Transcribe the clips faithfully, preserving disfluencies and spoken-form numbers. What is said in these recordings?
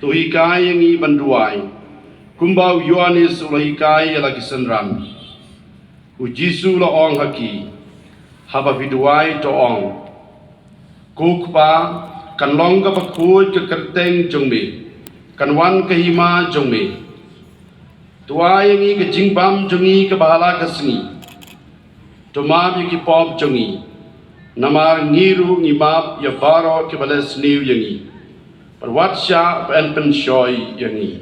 To hikai ïa ngi ban duwai kumba u Ïoannis u la hikai ïa la ki synran. U Jisu u la ong ha ki, haba phi duwai to ong, Ko Kpa, kan long kaba khuid ka kyrteng jong me, kan wan ka hima jong me. To ai ïa ngi ka jingbam jong ngi kaba ha la ka sngi. To map ïa ki pop jong ngi, namar ngi ruh ngi map ïa baroh kiba leh sniew ïa ngi. Bad wat shah ban pynshoi ïa ngi.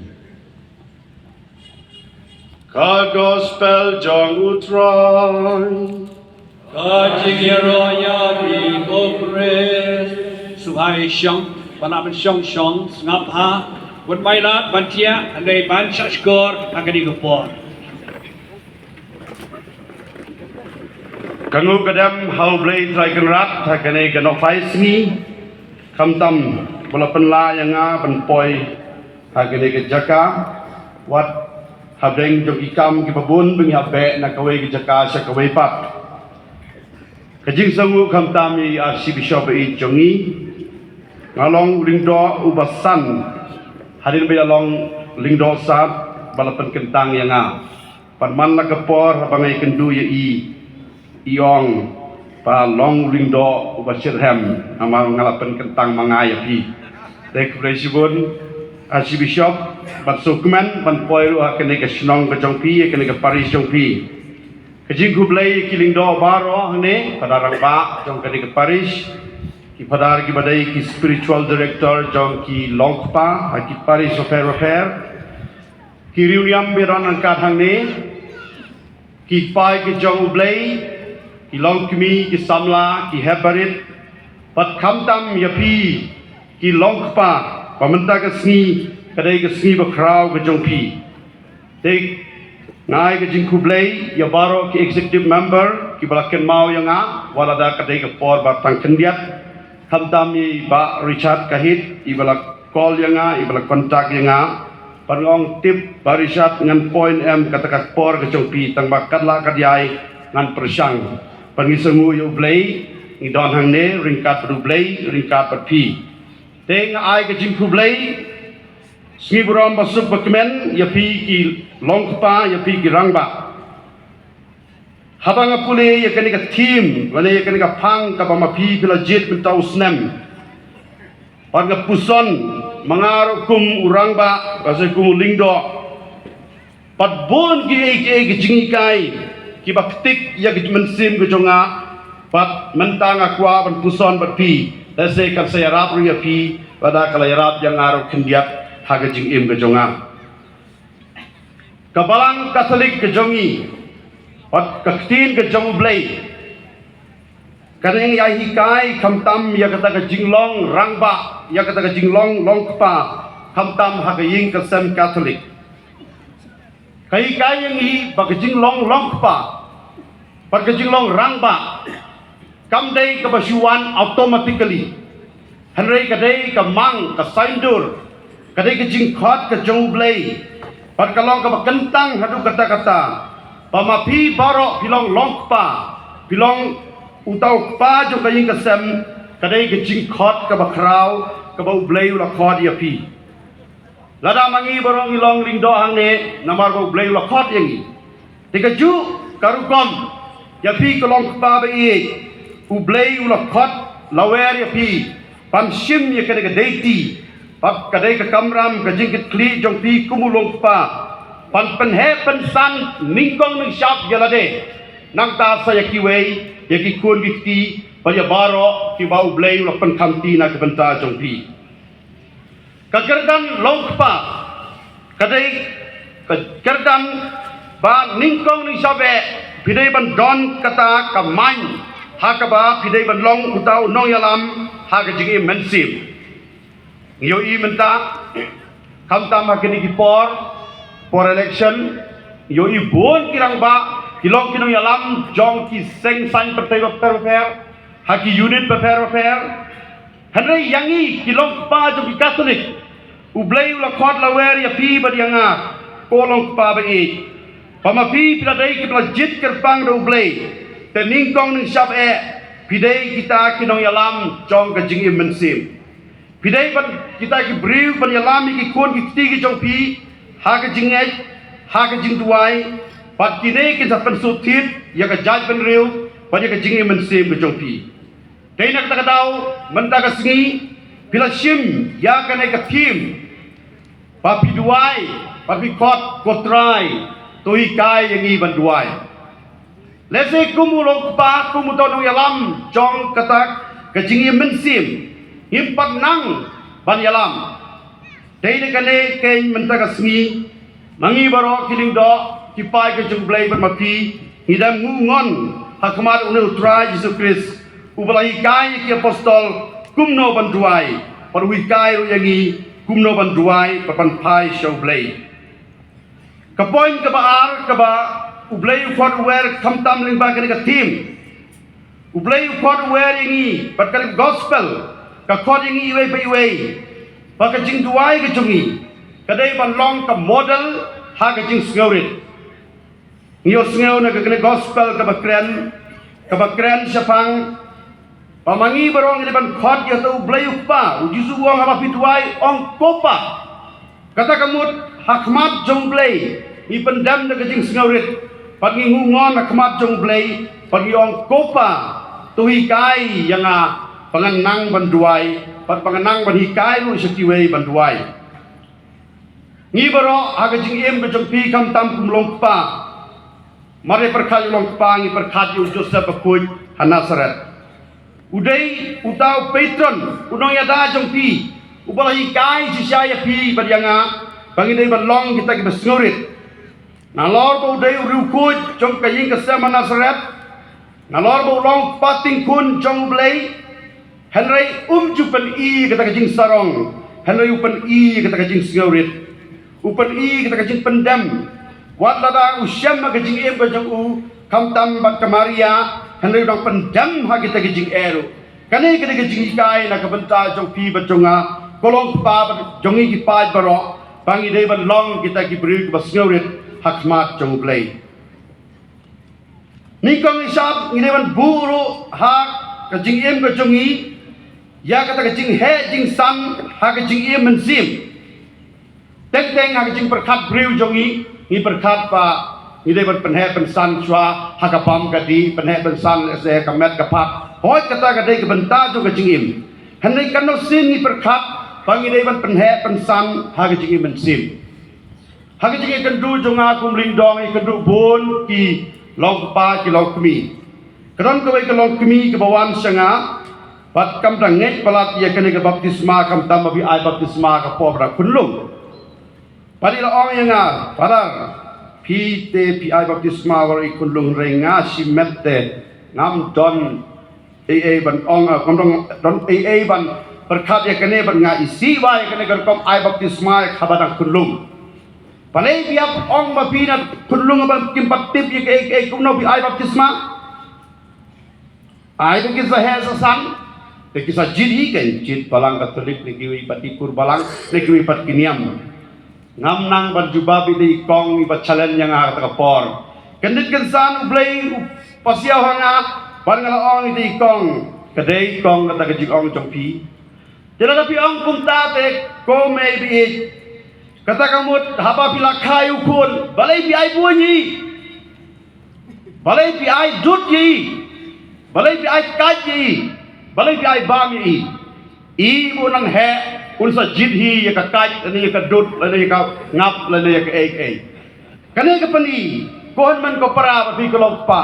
Ka Gospel jong U Trai. Ka jingïaroh ïa phi, ko Khrist. Sngewbha shong, ba la ban shong shong, sngap ha. Wat mai lad ban thiah, hynrei ban shah shkor ha kane ka por. Ka nguh ka dem ha U Blei Trai Kynrad ha kane ka nohphai sngi. Khamtam ba la pynlah ïa nga ban poi ha kane ka jaka, wat hapdeng jong ki kam kiba bun ba ngi hap beh na kawei ka jaka sha kawei pat. Ka jingsngewnguh khamtam ïa i Archbishop ba ïeit jong ngi. Nga long u lyngdoh uba san hadien ba i la long lyngdoh sat ba la pynkyntang ïa nga. Bad man la ka por haba nga ïakynduh ïa i, i ong ba long u lyngdoh uba shitrhem, namar nga la pynkyntang ma nga ïa phi. Te khublei shibun Archbishop, bad sngewkmen ban poi ruh ha kane ka shnong ka jong phi, ha kane ka parish jong phi. Ka jingkhublei ïa ki lyngdoh baroh hangne, Phadar rangbah jong kane ka parish, ki Phadar kiba dei ki spiritual director jong ki longkpa ha ki parish bapher bapher, ki riewniam ba don ryngkat hangne, ki paid ki jong U Blei, ki longkmie, ki samla, ki hep barit, bad khamtam ïa phi ki longkpa, ba mynta ka sngi ka dei ka sngi bakhraw ka jong phi. Te nga ai ka jingkhublei ïa baroh ki executive member kiba la kynmaw ïa nga, wat lada ka dei ka por ba tang khyndiat. Khamtam ïa i Bah Richard Kahit, iba la call ïa nga, iba la contact ïa nga. Bad nga ong tip Bah Richard, ngan poi ne em kata ka por ka jong phi, tang ba katba lah katba ïai ngan pyrshang. Bad ngi sngewnguh ïa U Blei, ngi don hangne ryngkat bad U Blei, ryngkat bad phi. Te nga ai ka jingkhublei sngi burom ba suk ba kmen ïa phi ki longkpa, ïa phi ki rangbah. Haba nga pule ïa kane ka theme, lane ïa kane ka phang kaba ma phi phi la jied mynta u snem, bad nga puson ma nga ruh kum u rangbah, ka sdang kum u lyngdoh. Bad bun kiei kiei ki jinghikai kiba ktik ïa ka mynsiem ka jong nga. Bad mynta nga kwah ban puson bad phi, lehse kan sa ïarap ruh ïa phi, lada ka la ïarap ïa nga ruh khyndiat ha ka jingim ka jong nga. Ka Balang Katholik ka jong ngi, bad ka ktien ka jong U Blei, ka nang ïa hikai khamtam ïa kata ka jinglong rangbah, ïa kata ka jinglong longkpa, khamtam ha ka ïing ka sem Katholik. Ka hikai ïa ngi ba ka jinglong longkpa bad ka jinglong rangbah kam dei kaba shu wan automatically. Hynrei ka dei ka mang, ka saindur, ka dei ka jingkhot ka jong U Blei. Bad ka long kaba kyntang haduh katta katta ba ma phi baroh phi long longkpa, phi long uta u kpa jong ka ïing ka sem, ka dei ka jingkhot kaba khraw kaba U Blei u la khot ïa phi. Lada ma ngi baroh ngi long lyngdoh hangne namar ba U Blei u la khot ïa ngi. Te kajuh ka rukom ïa phi ka longkpa ba ïeit, U Blei u la khot lawer ïa phi ban shim ïa kane ka deiti, bad ka dei ka kamram ka jingkitkhlieh jong phi kum u longkpa ban pynheh pynsan nyngkong nyngshap ïa lade, nangta sa ïa kiwei, ïa ki khun ki kti, bad ïa baroh kiba U Blei u la pynkhamti na ka bynta jong phi. Ka kyrdan longkpa ka dei ka kyrdan ba nyngkong nyngshap eh phi dei ban don kata ka main ha kaba phi dei ban long uta u nongïalam ha ka jingim mynsiem. Ngi ïohi mynta khamtam ha kine ki por, por election, ngi ïohi bun ki rangbah ki long ki nongïalam jong ki seng saiñ pyrthei bapher bapher, ha ki unit bapher bapher. Hynrei ïa ngi ki longkpa jong ki Katholik, U Blei u la khot lawer ïa phi bad ïa nga, ko longkpa ba ïeit, ba ma phi phi la dei kiba la jied kyrpang da U Blei. Te nyngkong nyngshap eh phi dei kita ki nongïalam jong ka jingim mynsiem. Phi dei ban, kita ki briew, ban ïalam ïa ki khun ki kti ki jong phi ha ka jingngeit, ha ka jingduwai, bad kine kin sa pynsuk thied ïa ka jaitbynriew bad ïa ka jingim mynsiem ka jong phi. Dei na kata ka daw, mynta ka sngi, phi la shim ïa kane ka theme, ba phi duwai, ba phi khot, Ko Trai, to hikai ïa ngi ban duwai. Lehse kum u long kpa, kum uto u nongïalam jong kata ka jingim mynsiem, ngim pat nang ban ïalam. Dei na kane keiñ mynta ka sngi, ma ngi baroh ki lyngdoh, ki paid ka jong U Blei bad ma phi, ngi dang nguh ngon ha khmat une U Trai Jisu Khrist, uba la hikai ïa ki apostol kumno ban duwai, bad u hikai ruh ïa ngi kumno ban duwai, bad ban phai sha U Blei. Ka point kaba ar, kaba U Blei u khot u wer khamtam lyngba kane ka theme. U Blei u khot u wer ïa ngi, bad kane ka gospel ka khot ïa ngi iwei pa iwei, ba ka jingduwai ka jong ngi ka dei ban long ka model ha ka jingsngewrit. Ngi ïohsngew na kane ka gospel kaba kren, kaba kren shaphang ba ma ngi baroh ngi dei ban khot ïa uto U Blei u Kpa. U Jisu u ong, haba phi duwai, ong, Ko Pa. Kata ka mut, ha khmat jong U Blei ngi pyndem da ka jingsngewrit, bad ngi nguh ngon ha khmat jong U Blei, bad ngi ong, Ko Pa, to hikai ïa nga ba ngan nang ban duwai, bad ba ngan nang ban hikai ruh sha kiwei ban duwai. Ngi baroh ha ka jingim ka jong phi, khamtam kum u long kpa, mar ïa pyrkhat ïa u long kpa, ngi pyrkhat ïa u Joseph bakhuid ha Nazareth. U dei uta u patron, u nongïada jong phi, uba la hikai shisha ïa phi bad ïa nga ba ngi dei ban long kita kiba sngewrit. Nalor ba u dei u riewkhuid jong ka ïing ka sem ha Nazareth, nalor ba u long kpa tyngkhun jong U Blei, hynrei um ju pyni ïa kata ka jingsarong, hynrei u pyni ïa kata ka jingsngewrit, u pyni ïa kata ka jingpyndem. Wat lada u shem ha ka jingim ka jong u khamtam bad ka Maria, hynrei u dang pyndem ha kita ki jingeh ruh. Kane ka dei ka jinghikai na ka bynta jong phi bad jong nga, ko long kpa bad jong ngi ki paid baroh, ba ngi dei ban long kita ki briew kiba sngewrit ha khmat jong U Blei. Nyngkong nyngshap ngi dei ban buh ruh ha ka jingim ka jong ngi ïa kata ka jingheh jingsan ha ka jingim mynsiem. Teng teng ha ka jingpyrkhat briew jong ngi, ngi pyrkhat ba ngi dei ban pynheh pynsan shuwa ha ka bam ka dih, pynheh pynsan lehse ha ka met ka phad. Hooid, kata ka dei ka bynta jong ka jingim. Hynrei katno sien ngi pyrkhat ba ngi dei ban pynheh pynsan ha ka jingim mynsiem. Ha ka jingïakynduh jong nga kum lyngdoh, nga ïakynduh bun ki long kpa, ki long kmie. Ka don kawei ka long kmie kaba wan sha nga bad kam da ngeit palat ïa kane ka baptisma, khamtam ba phi ai baptisma ka por ba dang khunlung. Bad i la ong ïa nga, Father, phi te phi ai baptisma baroh i khunlung, hynrei nga shimet te ngam don ei ei ban ong, eh, ngam don, don ei ei ban pyrkhat ïa kane bad nga isih ba ïa kane ka rukom ai baptisma ïa kaba dang khunlung. Balei phi ïa ong ba phi na khunlung ba kim pat tip ïa kaei kaei, kumno phi ai baptisma? Ai ba ki sa heh sa san, te ki sa jied hi, kan jied balang Katholik ne kiwei pat ki kur balang ne kiwei pat ki niam. Ngam nang ban jubab ïa i kong iba challenge ïa nga kata ka por. Kyndit kynsan U Blei u pasiaw ha nga bad nga la ong ïa i kong, ka dei kong kata ka jingong jong phi. Te lada phi ong kumta te ko mei baieit. Kata ka mut haba phi la kha ïa u khun, balei phi ai buiñ ïa i? Balei phi ai dud ïa i? Balei phi ai kait ïa i? Balei phi ai bam ïa i? I ba un nang heh un sa jied hi ïa ka kait lane ïa ka dud lane ïa ka ngap lane ïa kaei kaei. Kane ka pyni, ko hynmen ko para bad phi ko long kpa,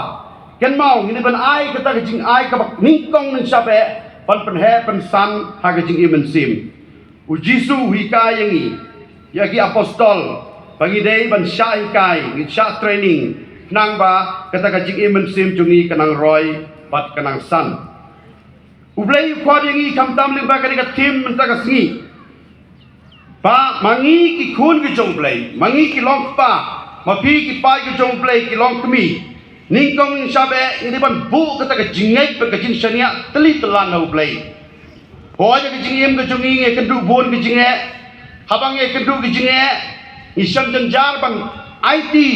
kynmaw, ngin ban ai kata ka jingai kaba nyngkong nyngshap eh ban pynheh pynsan ha ka jingim mynsiem. U Jisu u hikai ïa ngi, ïa ki apostol, ba ngi dei ban shah hikai, ngin shah training, khnang ba kata ka jingim mynsiem jong ngi kan nang roi bad kan nang san. U Blei u khot ïa ngi khamtam lyngba kane ka theme mynta ka sngi, ba ma ngi ki khun ki jong U Blei, ma ngi ki long kpa, ma phi ki paid ki jong U Blei, ki long kmie, nyngkong nyngshap eh ngi dei ban buh kata ka jingngeit bad ka jingshaniah tylli tyllun ha U Blei. Hooid, ha ka jingim ka jong ngi ngi ïakynduh bun ki jingeh. Haba ngi ïakynduh ki jingeh, ngi shem jynjar ban aiti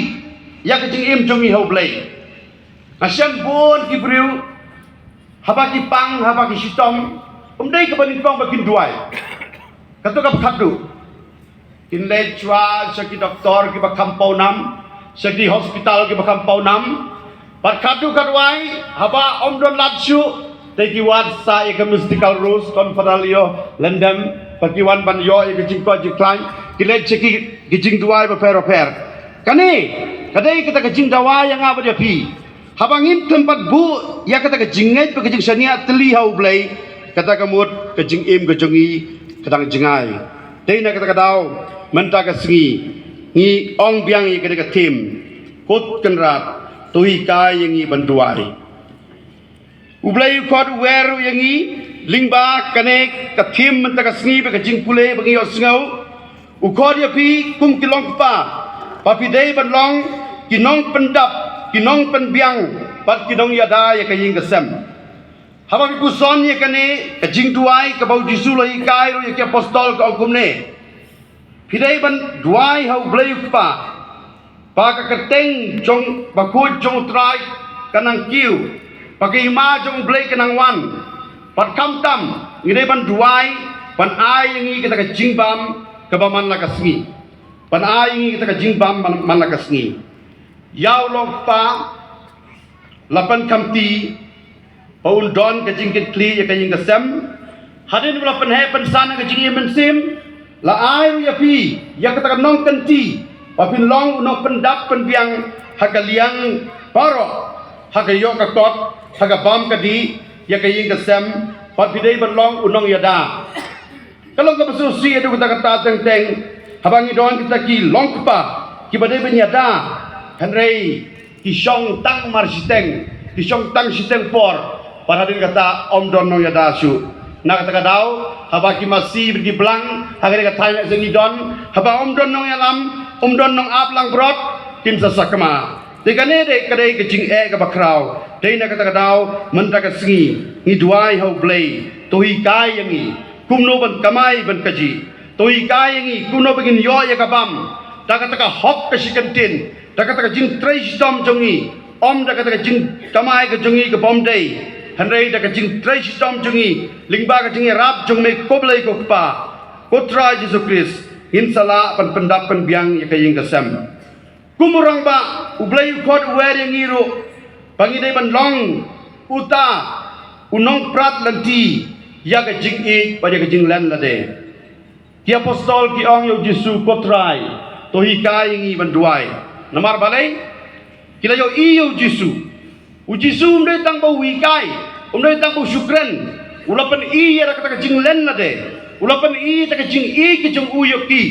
ïa ka jingim jong ngi ha U Blei. Nga shem bun ki briew, haba ki pang, haba ki shitom, ym dei kaba nyngkong ba kin duwai. Katto ka ba khadduh. Kin leit shuwa sha ki doktor ki ba kham pawnam, sha ki hospital ki ba kham pawnam. Bad khadduh khadwai, haba ym don lad shuh, te ki wad sa ïa ka Mystical Rose, Confederal ïoh lyndem, bad ki wan ban ïoh ïa ka jingkoit jingkhlaiñ, ki leit sha ki, ki jingduwai bapher bapher. Kane ka dei kata ka jingdawa ïa nga bad ïa phi. Haba ngim tympat buh ïa kata ka jingngeit bad ka jingshaniah tylli ha U Blei, kata ka mut ka jingim ka jong ngi ka dang jngai. Dei na kata ka daw, mynta ka sngi, ngi ong biang ïa kane ka theme, Ko Kynrad, to hikai ïa ngi ban duwai. U Blei u khot u wer ïa ngi lyngba kane ka theme mynta ka sngi bad ka jingpule ba ngi ïohsngew. U khot ïa phi kum ki longkpa ba phi dei ban long ki nongpyndap, ki nongpynbiang bad ki nongïada ïa ka ïing ka sem. Haba phi puson ïa kane ka jingduwai kaba U Jisu u la hikai ruh ïa ki apostol, ka ong kumne: Phi dei ban duwai ha U Blei U Kpa, ba ka kyrteng jong, bakhuid jong U Trai kan nang kiew, ba ka hima jong U Blei kan nang wan. Bad khamtam, ngi dei ban duwai ban ai ïa ngi kata ka jingbam kaba man la ka sngi. Ban ai ïa ngi kata ka jingbam man, man la ka sngi. Ïa u longkpa la pynkhamti ba un don ka jingkitkhlieh ïa ka ïing ka sem. Hadien ba la pynheh pynsan ïa ka jingim mynsiem, la ai ruh ïa phi ïa kata ka nongkynti ba phin long u nongpyndap pynbiang ha ka liang baroh, ha ka ïoh ka kot, ha ka bam ka dih ïa ka ïing ka sem, bad phi dei ban long u nongïada. Ka long kaba sngewsih haduh katta katta teng teng haba ngi don kita ki longkpa kiba dei ban ïada, hynrei ki shong tang mar shiteng, ki shong tang shiteng por, bad hadien kata ym don nongïada shuh. Na kata ka daw, haba ki masi bad ki blang ha kane ka thaiñ la sha ngi don, haba ym don nongïalam, ym don nongap langbrot, kin sa sakma. Te kane dei ka dei ka jingeh kaba khraw. Dei na kata ka daw, mynta ka sngi, ngi duwai ha U Blei, to hikai ïa ngi kumno ban kamai ban kajih. To hikai ïa ngi kumno ba ngin ïoh ïa ka bam da kata ka hok ka shi kyntien, da kata ka jingtrei shitom jong ngi, ym da kata ka jingkamai ka jong ngi ka bym dei, hynrei da ka jingtrei shitom jong ngi lyngba ka jingïarap jong me, ko Blei ko Kpa, ko Trai Jisu Khrist, ngin sa lah ban pyndap pynbiang ïa ka ïing ka sem. Kum u rangbah, U Blei u khot u wer ïa ngi ruh ba ngi dei ban long uta u nongprat lynti ïa ka jingïeit bad ïa ka jinglen lade. Ki apostol ki ong ïa U Jisu, ko Trai, to hikai ïa ngi ban duwai. Namar balei? Ki la ïohi ïa U Jisu. U Jisu um dei tang ba u hikai, um dei tang ba u shu kren, u la pyni ïa kata ka jinglen lade, u la pyni ïa kata ka jingïeit ka jong u ïa ki.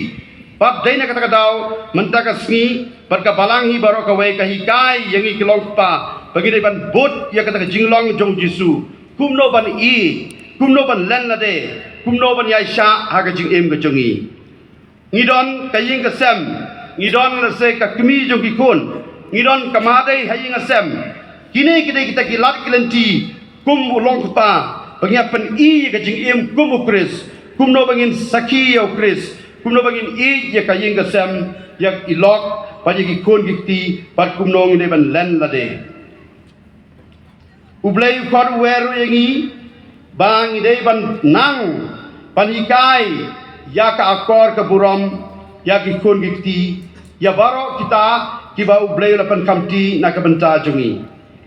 Bad dei na kata ka daw, mynta ka sngi, bad ka balang hi baroh kawei ka hikai ïa ngi ki longkpa ba ngi dei ban bud ïa kata ka jinglong jong U Jisu, kumno ban ïeit, kumno ban len lade, kumno ban ïaishah ha ka jingim ka jong ngi. Ngi don ka ïing ka sem, ngi don lehse ka kmie jong ki khun, ngi don ka madei ha ïing ha sem. Kine ki dei kita ki lad ki lynti kum u longkpa ba ngi ïa pyni ïa ka jingim kum U Khrist, kumno ba ngin sakhi ïa U Khrist, kumno ba ngin ïeit ïa ka ïing ka sem, ïa i lok bad ïa ki khun ki kti, bad kumno ngin dei ban len lade. U Blei u khot u wer ruh ïa ngi ba ngi dei ban nang ban hikai ïa ka akor ka burom ïa ki khun ki kti, ïa baroh kita kiba U Blei u la pynkhamti na ka bynta jong ngi.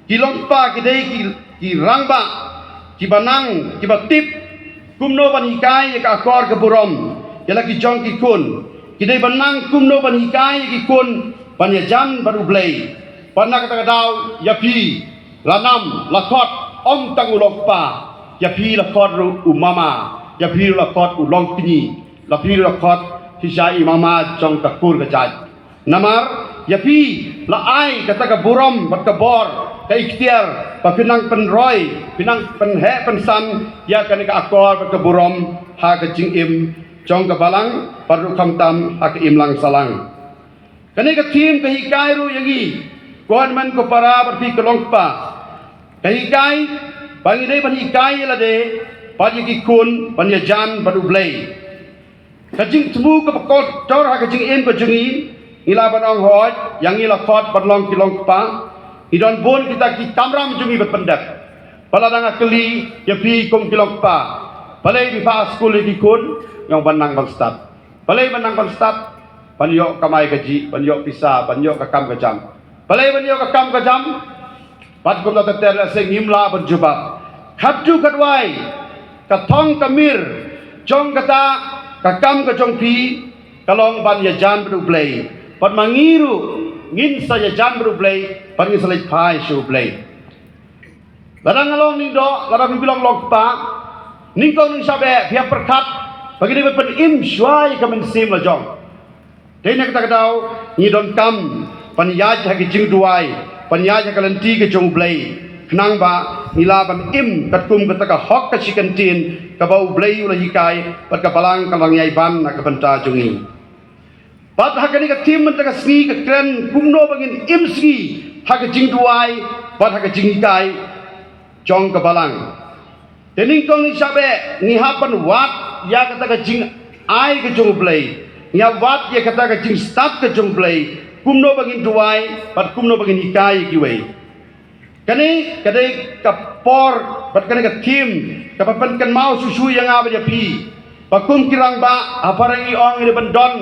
Ki longkpa ki dei ki, ki rangbah kiba nang, kiba tip kumno ban hikai ïa ka akor ka burom ïa la ki jong ki khun. Ki dei ban nang kumno ban hikai ïa ki khun ban ïajan bad U Blei. Bad na kata ka daw, ïa phi la nam la khot, ym tang u longkpa, ïa phi la khot ruh u mama, ïa phi ruh la khot u longkñi, la phi ruh la khot hi sha i mama jong ka kur ka jait. Namar ïa phi la ai kata ka burom bad ka bor, ka iktiar ba phin nang pynroi, phin nang pynheh pynsan ïa kane ka akor bad ka burom ha ka jingim jong ka balang bad ruh khamtam ha ka imlang sahlang. Kane ka theme ka hikai ruh ïa ngi, ko hynmen ko para bad phi ki longkpa, ka hikai ba ngi dei ban hikai ïa lade bad ïa ki khun ban ïajan bad U Blei. Ka jingthmu kaba kordor ha ka jingim ka jong ngi, ngi lah ban ong hooid, ïa ngi la khot ban long ki longkpa. Ngi don bun kita ki kamram jong ngi ban pyndep. Bad lada nga kylli ïa phi kum ki longkpa, Balei phi phah skul ïa ki khun? Ïa ban nang ban stad. Balei ban nang ban stad? Ban ïoh kamai kajih, ban ïoh pisa, ban ïoh ka kam ka jam. Balei ban ïoh ka kam ka jam? Bad kumta ter ter lehse ngim lah ban jubab. Khatduh khatwai, ka thong ka mir jong kata ka kam ka jong phi ka long ban ïajan bad U Blei. Bad ma ngi ruh ngin sa ïajan bad U Blei, bad ngin sa leit phai sha U Blei. Lada nga long lyngdoh, lada phi long long kpa, nyngkong nyngshap eh phi hap pyrkhat ba ngi dei ban pynim shuwa ïa ka mynsiem la jong. Dei na kata ka daw ngi donkam ban ïaid ha ka jingduwai, ban ïaid ha ka lynti ka jong U Blei, khnang ba ngi lah ban im katkum kata ka hok ka shi kyntien kaba U Blei u la hikai, bad ka Balang ka la nang ïai ban na ka bynta jong ngi. Bad ha kane ka theme mynta ka sngi ka kren kumno ba ngin im sngi ha ka jingduwai bad ha ka jinghikai jong ka Balang. Te nyngkong nyngshap eh ngi hap ban wad ïa kata ka jingai ka jong U Blei. Ngi hap wad ïa kata ka jingstad ka jong U Blei, kumno ba ngin duwai bad kumno ba ngin hikai ïa kiwei. Kane ka dei ka por bad kane ka theme kaba pynkynmaw shuh shuh ïa nga bad ïa phi. Ba kum ki rangbah ha phareng ngi ong ngi dei ban don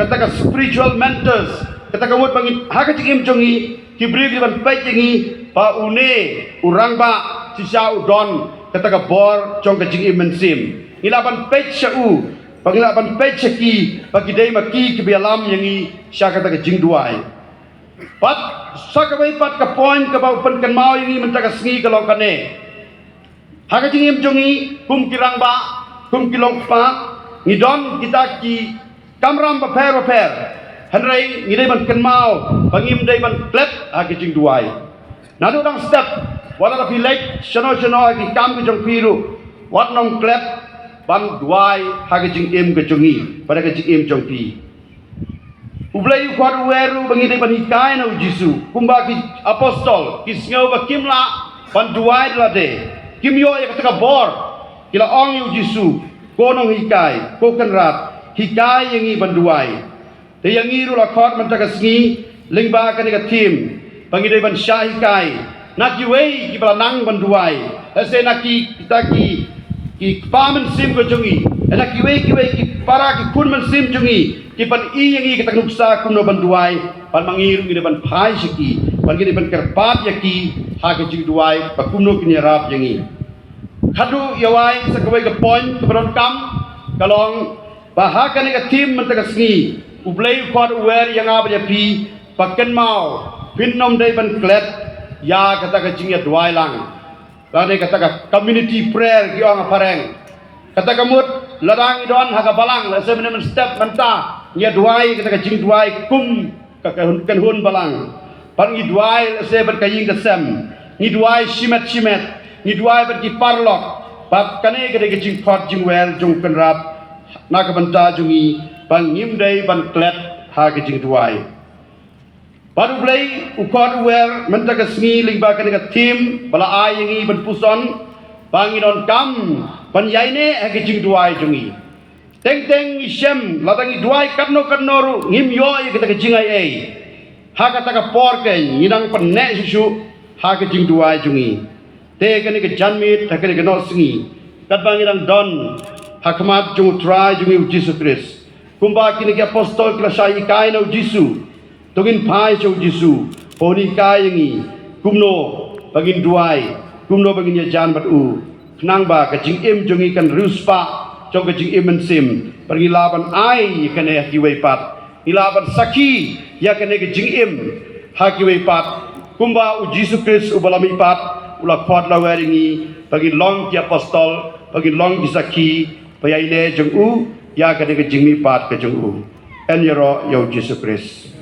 kata ka spiritual mentors. Kata ka mut ba ngi ha ka jingim jong ngi, ki briew ki ban peit ïa ngi ba une u rangbah shisha u don kata ka bor jong ka jingim mynsiem. Ngi lah ban peit sha u, ba ngi lah ban peit sha ki ba ki dei ma ki kiba ïalam ïa ngi sha kata ka jingduwai. Bad sa kawei pat ka point kaba u pynkynmaw ïa ngi mynta ka sngi ka long kane. Ha ka jingim jong ngi kum ki rangbah, kum ki longkpa, ngi don kita ki kamram bapher bapher. Hynrei ngi dei ban kynmaw ba ngim dei ban klet ha ka jingduwai. Naduh dang step, wat la phi leit shano shano ha ki kam ki jong phi ruh, wat nym klet ban duwai ha ka jingim ka jong ngi bad ha ka jingim jong phi. U Blei u khot u wer ruh ba ngi dei ban hikai na u Jisu. Kumba ki apostol ki sngew ba kim lah ban duwai da lade, kim ïoh ïa kata ka bor, ki la ong ïa u Jisu, ko nonghikai, ko Kynrad, hikai ïa ngi ban duwai. Te ïa ngi ruh la khot mynta ka sngi lyngba kane ka theme ba ngi dei ban shah hikai na kiwei kiba la nang ban duwai. Lehse na ki, kita ki, ki kpa mynsiem ka jong ngi, na kiwei kiwei ki para ki khun mynsiem jong ngi, ki pyni ïa ngi kata ka nuksa kumno ban duwai. Bad ma ngi ruh ngi dei ban phai sha ki, bad ngi dei ban kyrpad ïa ki ha ka jingduwai ba kumno kin ïarap ïa ngi. Khatduh ïa wai sa kawei ka point kaba donkam ka long ba ha kane ka theme mynta ka sngi U Blei u khot u wer ïa nga bad ïa phi ba kynmaw, phin nym dei ban klet ïa kata ka jingïaduwai lang. Lane kata ka community prayer ki ong ha phareng. Kata ka mut lada ngi don ha ka balang, lehse mynne mynstep mynta ngi ïaduwai kata ka jingduwai kum ka, ka hun, kynhun balang. Bad ngi duwai lehse bad ka ïing ka sem, ngi duwai shimet shimet, ngi duwai bad ki paralok. Bad kane ka dei ka jingkhot jingwer jong u Kynrad na ka bynta jong ngi ba ngim dei ban klet ha ka jingduwai. Bad U Blei u khot u wer mynta ka sngi lyngba kane ka theme ba la ai ïa ngi ban puson ba ngi donkam ban ïaineh ha ka jingduwai jong ngi. Teng teng ngi shem lada ngi duwai katno katno ruh ngim ïoh ïa kata ka jingai ei. Ha kata ka por keiñ ngi nang pynneh shuh shuh ha ka jingduwai jong ngi. Te kane ka janmiet ha kane ka noh sngi, katba ngi dang don ha khmat jong u Trai jong ngi u Jisu Khrist, kumba kine ki apostol ki la shah hikai na u Jisu, to ngin phai sha u Jisu ba un hikai ïa ngi kumno ba ngin duwai, kumno ba ngin ïajan bad u, khnang ba ka jingim jong ngi kan riewspah jong ka jingim mynsiem, ba ngi lah ban ai ïa kane ha kiwei pat. Ngi lah ban sakhi ïa kane ka jingim ha kiwei pat, kumba u Jisu Khrist uba la mihpat u la khot la wer ïa ngi ba ngin long ki apostol, ba ngin long ki sakhi ba ïaineh jong u ïa kane ka jingmihpat ka jong u. Yn ïaroh ïa u Jisu Khrist.